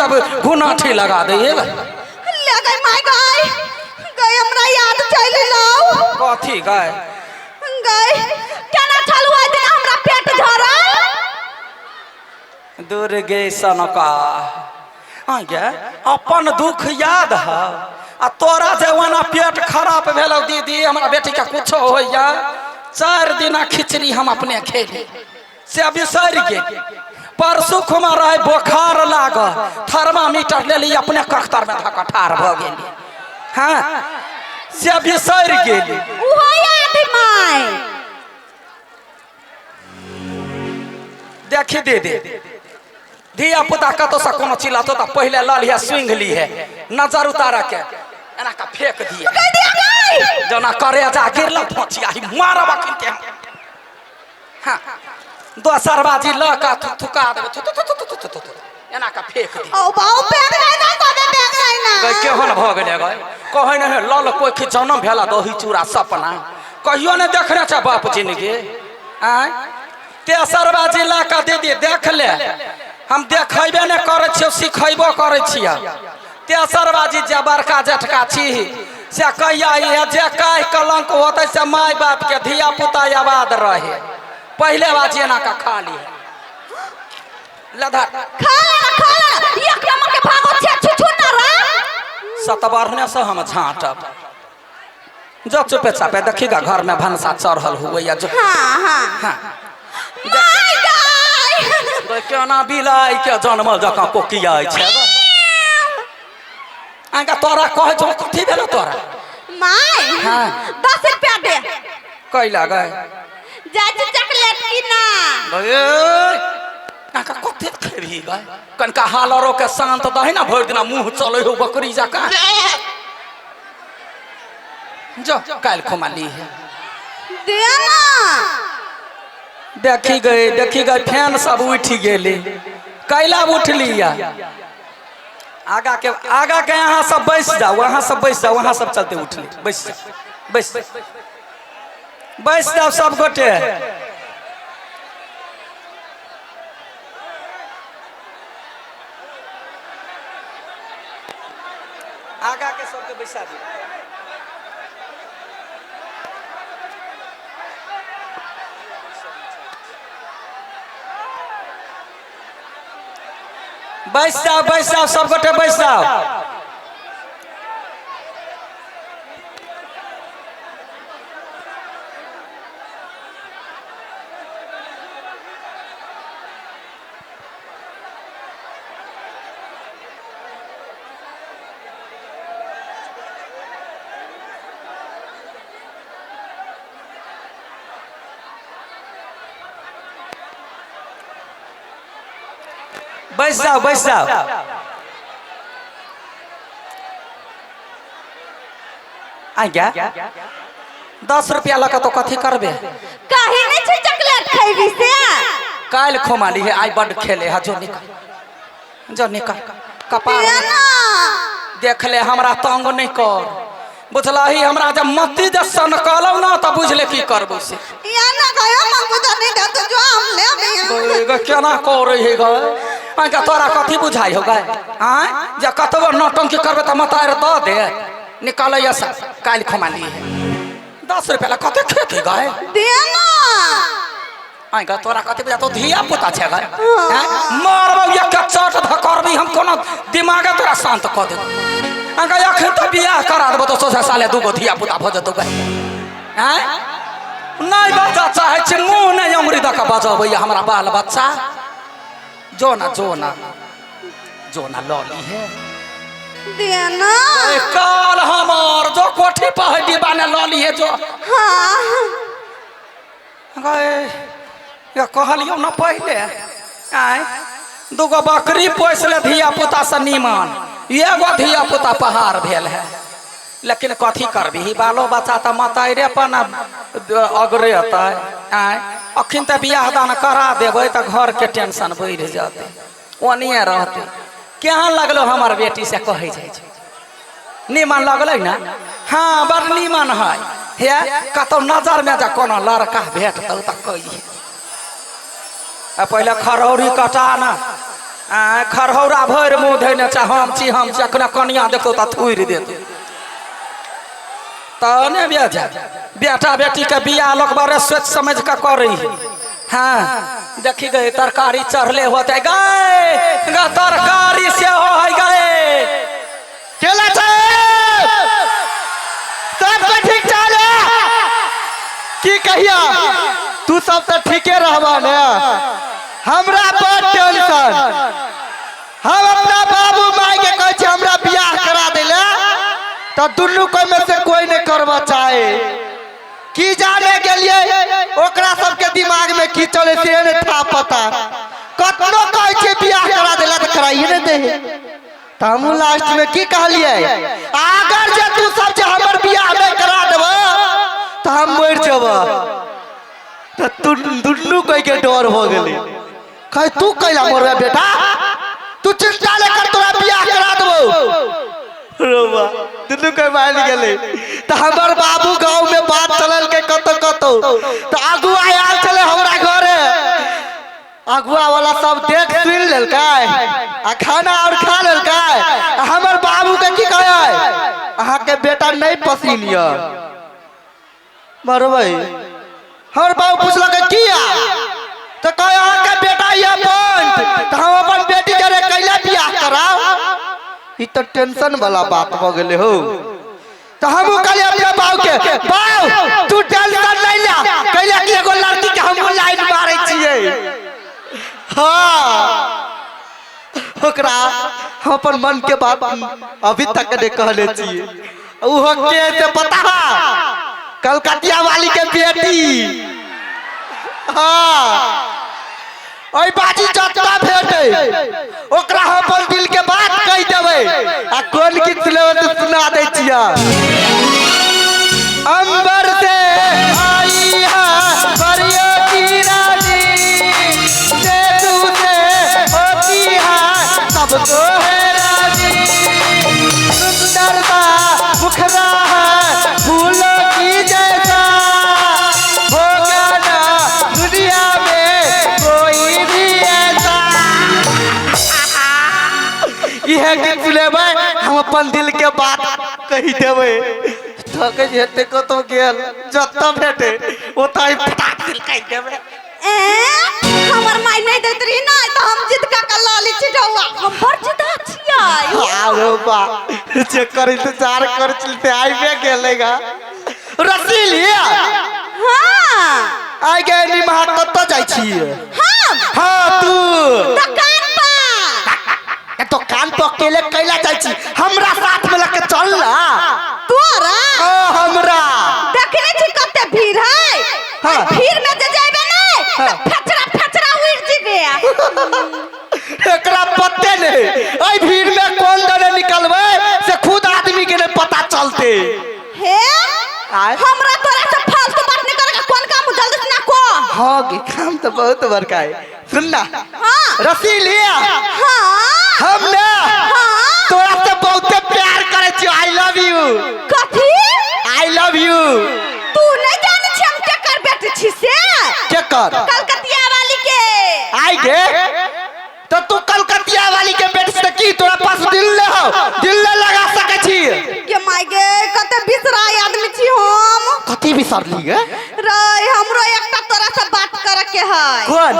सब घुनाठी लगा दे ये ले गई माय गई गई हमरा याद चलि एलौ। कथी गए? गई केना छलू ओहि दिन हमरा पेट झरल। दुर्गे सनका आगे अपन दुख याद है आ तोरा जे ओना पेट खराब भेल दीदी, हमरा बेटी के कुछो होइया 4 दिना खिचड़ी हम अपने खेली से बिसरि गेल। परसू खुमा रहे बोखार लागल, थर्मामीटर लेली अपने कख्तर में धक्का ठाढ़ भऽ गेली। हाँ से बिसरि गेली। उहो याद है माय। देखी दीदी, धिया पुता कतौ से कोनो चिल्लातो तऽ पहिले लऽ लिहे, सुंघ लिहे, नजर उतार के एना के फेंक दिए, जना करे जा गिरल फोचिया ही मारब अखन के। हाँ दोसर बाजी लऽ के थुका देबै, थु थु थु थु थु थु थु, एना के फेंक दिए। ओ बाऊ फेंक दे ना, तबे फेंक दे ना। गई केहन भऽ गेलै गई, कहै नहि लल कोखि जनम भेला दही चूड़ा सपना कहियो नहि देखने छै बाप जिनगी। आँय तेसर बाजी लऽ कऽ दीदी देख ले, हम देखेबे नहि करै छियौ, सिखेबो करै छियै। तेसर बाजी जे बड़का जेठका छी से कहिया इहे जे काहि कलंक होतै से माय बाप के धिया पुता आबाद रहे। पहिले बाजी एना कऽ खा ली लधर खा लेना, खा लेना, एक नंबर के भागो छे छुछु ना रे। सतबरने से हम झाँटब। जो चुपे चापे देखिएगा घर में भनसा चढ़ल हुए या जो। हाँ, हाँ। हाँ। My guy. गई केना बिलाइ के जनमल जकाँ कोकियाइ छै। अहाँके तोरा कहै छौ कथी भेलो तोरा? My हाँ। 10 रुपया दे। कैला गए? जाइ छी चॉकलेट की ना। गए अहाँके कते खेबही गए? कनिका हालरो के शांत दही ना, भरि दिना मुँह चलै हो बकरी जकाँ। जो काल्हि खुमा ली है। दे ना। देखी गए, देखी गए फैन सब उठि गेली। कैला उठली या? आगा के, आगा के अहाँ सब बैस जाओ, अहाँ सब बैस जाओ, अहाँ सब चलते उठली, बैस जाओ, बैस बैस जाओ सब गोटे। आगा के सबके बैसा दियौ। बैस जाओ, बैस जाओ सब गोटे बैस जाओ। बैस जाओ, बैस जाओ। आ गया 10 रुपया लऽ कऽ तो कथी करबे? काहे नहीं छै चॉकलेट खैबी से? काल्हि खोमा ली है, आइ बड्ड खेले है। जो निकल, जो निकल कपार दे ना। देख ले हमरा तंग नहीं कर, बुझलही? हमरा जब मत्ती जे सनकलौ ना तऽ बुझ ले की करबौ से। या ना गया मंगू तो नहीं दे तो जो हम ले गए गे, केना करै है गए? अहाँके तोरा कथी बुझाइ हो गए? आँय जे कतबो नौटंकी करबै तऽ मतारि दऽ दे। निकालैया सब काल्हि खोमा ली है। 10 रुपया ला कते खेती गए? दे ना। आँय गे तोरा कथी बुझा, तो धिया पुता छै गए? मारबौ एक चोट धऽ करबी हम, कोनो दिमागे तोरा शांत कऽ देबौ। आँय गे अखन तऽ बियाह करा देबौ तऽ सोझा साले दूगो धिया पुता भऽ जेतौ गए। आँय नहि बजऽ चाहै छी, मुँह नहि अंगुरी दऽ कऽ बजबैया हमरा बाल बच्चा। जो ना, जो ना, जो ना लऽ लीहे। दे ना। ए, काल हमर जो कोठी पर है डिब्बा ने लऽ लीहे जो। हाँ। गए या कहलियौ ना पहिले, आँय दूगो बकरी पोसि ले धिया पुता से नीमन, एगो धिया पुता पहाड़ भेल है। लेकिन कथी करबही, बालो बच्चा तऽ मताइरे पर ने अगरेतै। आँय अखन तऽ बियाह दान करा देबै तऽ घरके टेंशन बढ़ि जेतै, ओनिए रहतै। केहन लगलो हमर बेटी से कहै जाइ छै? नीमन लगलै ने? हाँ बड़ नीमन है। हे कतौ नजरमे जे कोनो लड़का भेटतौ तऽ कहिहे। आ पहिले खरौरी कटा ना। आ खरहौरा भरि मुँह धैने छै, हम छी हम छी, अखने कनिया देखतो तऽ थुरि देत। तऽ ने बेजा बेटा बेटी के बियाह लोग बड़े सोच समझ के करै है। हाँ देखी गए तरकारी चढ़ले होते गए ग, तरकारी से हो है गए। केला साहेब सबके ठीक चाल है की कहिया? तू सब तो ठीके रहबा ने, हमरा बड़ टेंशन। हम अपना बाबू माय के कहै छी हमरा बियाह करा देले, तो दुनू कोई में से कोई नहीं करबा चाहे। की जाने गेलिए ओकरा सबके दिमाग में की चले से नहीं था पता। कतनो कहै छी बियाह करा देला तो कराइए नहीं दे। तो हमहूँ लास्ट में की कहलिए, अगर जे तू सब जे हमर बियाह नहीं करा देबा तो हम मर जेबा। तो तू दुनू कोई के डर हो गेलै। कहे तू कैला मरबे बेटा, तू चिंता लेकर तोरा बियाह करा देबो। रोबा दुनू कोई मान गेलै। तो हमर बाबू गांव में बात चलल के कतो कतो, तो अगुआ आयल छलै हमरा घरे। अगुआ वाला सब देख सुन लेलकै आ खाना और खा लेलकै। आ हमर बाबू के की कहै, अहाँ के बेटा नहीं पसीन य मरबै। हमर बाबू पुछलकै किया, तो कहे अहाँ के बेटा ये पंत, तो हम अपन बेटी के रे कैला बियाह कराओ। ई तो टेंशन वाला बात हो गेलै हो। तो हमहूँ कहलियै अपना बाबू के, बाबू तू टेंशन नहीं ले, कैला कि एगो लड़की के हमहूँ लाइन मारै छियै। हाँ ओकरा हम अपन मन के बात अभी तक नहीं कहले छियै। उहो के से पता है, कलकतिया वाली के बेटी। हाँ ओहि बाजी जत्ता भेटे ओकरा हम अपन दिल के बात कहि देबै आ कोन गीत सुनेबै तऽ सुना दै छियै। अंबर से आई है परियों की रानी, से से होती है सबको है रानी। सुंदर सा मुखरा है फूलों की जैसा, होगा ना दुनिया में कोई भी ऐसा। इहे गीत सुनेबै, हम अपन दिल के बात कहि देबै। थकै हेतै कतौ गेल जतऽ भेटे ओतऽ ही फटाक दिल कहि देबै। ए हमर माय नहीं दैत रही ना तो हम जिद का के लऽ लै छी ढौआ। हम बड़ जिदा छियै। आरो बा जेकर इंतजार कर चलते आइबे गेलेगा। रसीलिया हाँ आइ गे निमहा कतऽ जाइ छियै? हम हाँ तू दुकान पर। दुकान पर अकेले कैला जाइ छी? हमरा साथ में लके चल ना। तोरा? हाँ हमरा। देखने छी कते भीड़ है। हाँ। भीड़ में जे जाबे नै हाँ। त फचरा फचरा उड़ जेबे। एकरा पते नहीं एहि भीड़ में कोन दने निकलबै से खुद आदमी के नहीं पता चलते। हे आय। हमरा तोरा से फालतू बात नहीं करे कोन काम जल्दी से ना को। हाँ गे काम तो बहुत बड़का है। सुन ना हाँ। रसीलिया हाँ हम ना हाँ। तोरा से बहुते प्यार करे छी। I love you. कथी? I love you. तू नहीं जाने छी हम केकर बेटी छी से? केकर? कलकतिया वाली के। आई गे तो तू कलकतिया वाली के बेटी से की तोरा पास दिल ले हो, दिल ले लगा सके छी? गे my गे कते बिसराय आदमी छी हम। कथी बिसरली गे? रे हमरो एकटा तोरा से बात करे के है। कोन?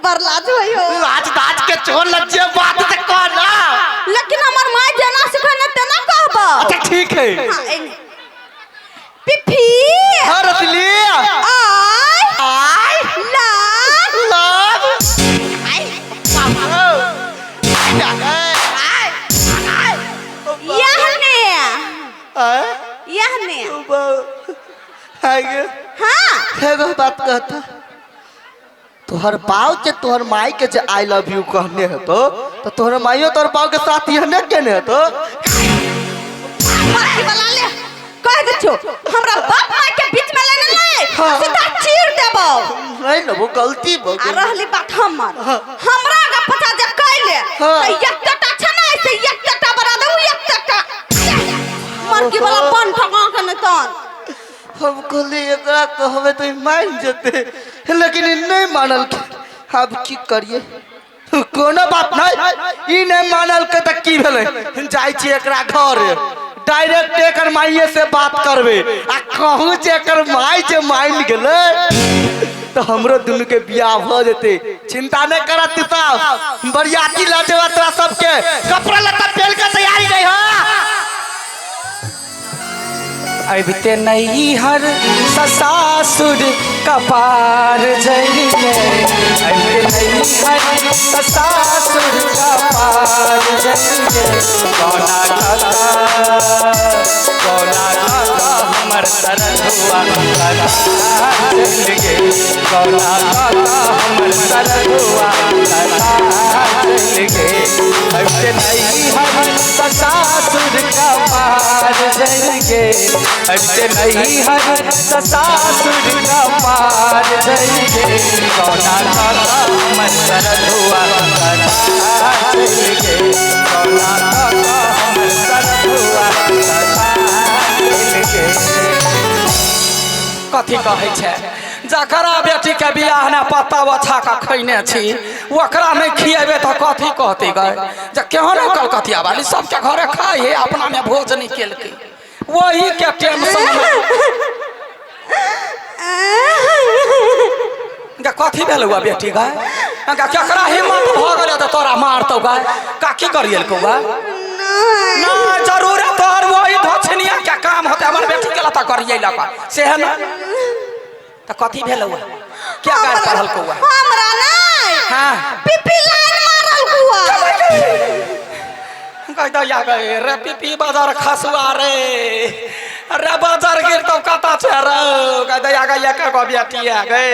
बड़ लाज होय हो। लाज दाज के छोड़ लज्जे बात से कह ना। लेकिन हमर माय जेना सिखने तेना कहबो। अच्छा ठीक है। हाँ, पिफी। हाँ रसली। आई I love love यहने यहने। हाँ एगो बात कहता, तोहर बाप के तोहर माई के जे I love you कहने हेतो तो तोहर माइयो तोहर बाप के साथ यहने केने हेतो। माटी वाला ले कह दे छो हमरा बाप माय के बीच में लेने ले। हाँ। सीधा चीर देबो। नहीं ना वो गलती भऽ आ गेल। रहली बात हमर, हमरा आगा पछा जे कैले हाँ। त एकटा छै ना से एकटा बना देबो एकटा मरकी वाला बन ठका के नै तन। हम कहली एकरा कहबै तो ई मान जेतै, लेकिन ई नहीं मानल। अब की करिए? कोनो बात नहीं, ई नहीं मानल के त की भेलै, जाइ छी एकरा घर, डायरेक्ट एकर माइये से बात करबे, आ कहूँ जे एकर माय जे मान गेलै तो हमरो दुनू के बियाह भ जेते। चिंता नहीं करत तू सब, बरियाती ल जेबा तोरा सबके, कपड़ा लत्ता पहन के तैयारी रही। अबिते नैहर ससासुर कपार जरि गे, अबिते नैहर ससासुर कपार जरि गे, कौना काका, कौना काका हमर सरधुआ चलि गे, कौना काका हमर सरधुआ चलि गे, अबिते नैहर ससासुर कपार जरि गे, अबिते नैहर ससासुर कपार जरि गे, कौना काका हमर सरधुआ चलि गे, कौना काका हमर सरधुआ चलि गे। कथी कहै छै? जकरा बेटी के बियाह ने पत्ता ओछा के खैने छी ओकरा नहीं खिएबे तऽ कथी कहते गए? जे केहन कलकतिया वाली सबके घरे खाइ है, अपना में भोज नहीं केलकै, वही के टेंशन में। कथी भेल हुआ बेटी गए? केकरा हिम्मत भऽ गेलै तऽ तोरा मारतौ गए? का की करियलकौ गए? ना जरूर तोहर वही धोछनिया के काम होते, हमर बेटी के लता करिए लका से है ना। तऽ कथी भेल हुआ? क्या गाय पढ़ल कौआ? हमरा नहीं। हाँ। पिपी लाइन मारल कुआ। कह दैया गए रे पिपी बाजार खसुआ रे, रे बाजार गिरतौ कता छै रे? कह दैया गए एक गो बेटी है गए,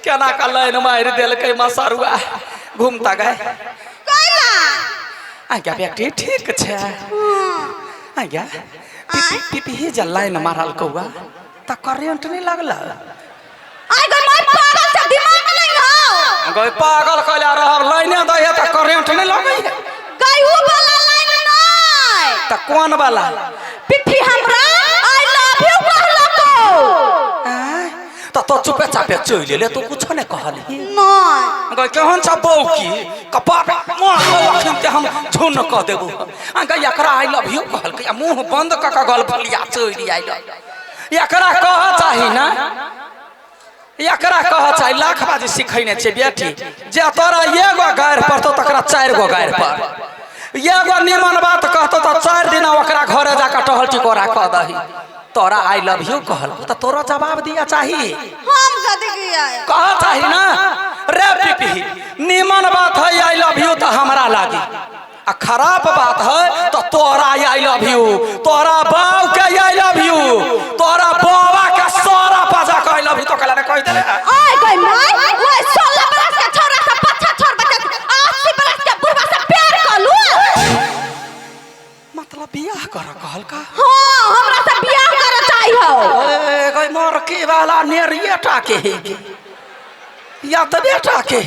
केना का लाइन मारि देलकै मसरुआ घूमता गए। कैला? आज्ञा बेटी ठीक छै। आज्ञा पिपी पिपी जे लाइन मारल कौआ तऽ करेंट नहीं लागल? आइ गई मैं पागल से दिमाग नहीं हो। गए पागल कैला रहब, लाइने दै है तऽ करेंट नहीं लगै है। गई उ वाला लाइन नहीं। तऽ कोन वाला? पिपी हमरा I love you कहलको। तऽ तो चुपे चापे चलि एले, तो कुछो नहीं कहली? नहीं। गए केहन छ बौकी कपार अखन ते हम झुन कऽ देबो। गए एकरा I love you कहलकै आ मुँह बंद कऽ कऽ गलफलिया चलि आयल। एकरा कह चाही ना, एकरा कह चाही। लाख बाजी सिखैने छै बेटी, जे तोरा एगो गारि पड़तौ तकरा 4 गो गारि पर, एगो निमन बात कहतौ तऽ 4 दिना ओकरा घरे जाकऽ टहल टिकोरा कऽ दही। तोरा I love you कहलको तऽ तोरा जवाब दिया चाही। हम कथी किया? कह चाही ना रे पिपी, निमन बात है I love you तऽ हमरा लागी, आ खराब बात है तो तोरा I love you, तोरा बाप के I love you, तोरा बाबा के सारा पाजा के I love you तो कहला ने कहि देले। आइ गई my ओए 16 बरस के छोरा से पछा छोर बच्चा 80 बरस के बुढ़वा से प्यार कलू। मतलब बियाह कर कहलका? हां हमरा से बियाह कर चाही हो। ए गई मरकी वाला नेरिए टा के है या त बेटा के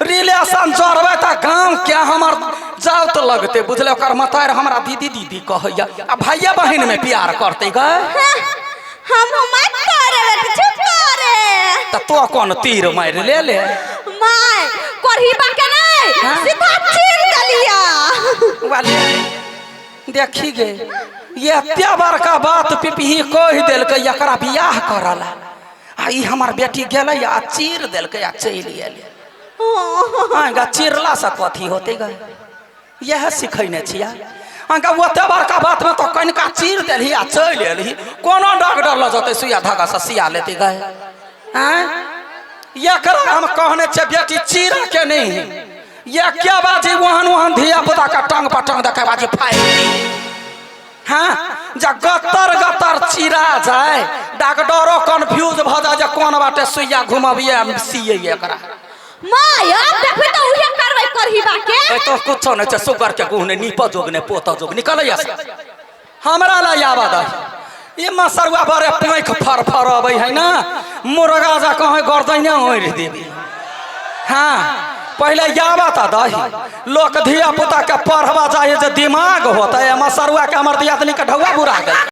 रिलेशन जोड़बै तऽ गाँव के हमर जाउ तऽ लगते बुझले। ओकर मतार हमरा दीदी दीदी कहैया आ भैया बहिन में प्यार करते गए। हम मत करे बेटी, चुप करे। तऽ तो कोन तीर मारि ले ले? My करही बा के नहीं, सीधा चीर देलिया। वाले देखी गे ये एते बड़का बात पिपही कहि देलकै एकरा बियाह करला, आ ई हमर बेटी गेलै आ चीर देलकै आ चलि एलै। हाँ चिरला से कथी होते गए? यह सिखैने छिया। अहाँके ओते बड़का बात में तो कनिका चीर देलही आ चलि एलही, कोनो डॉक्टर लऽ जेतै सुइया धागा से सिया लेतै गए। आँय एकरा हम कहने छियै बेटी चीरा के नहीं, ये क्या बाजी ओहन ओहन धिया पुता के टंग पर टंग देखे बाजी फाड़ि। हाँ जब गतर गतर चिरा जाए डॉक्टरो कन्फ्यूज भऽ जाए जे कोन बाटे सुइया घुमबियै सियै एकरा। My अब देखबे तऽ उहे करबै करही बा के। ए तो कुछो नहीं छै, सुगर के गुह ने नीप जोग ने पोत जोग निकलैया हमरा ला आबऽ दे। ई मसरुआ बड़े पैख फर फर अबै है ना, मुर्गा जा कहीं गर्दने ओढ़ि देबी। हाँ पहले आबऽ तऽ दही, लोक धिया पुता के पढ़बा चाहिए जे दिमाग होतै। मसरुआ के हमर दियादनी के ढौआ बुरा गेल।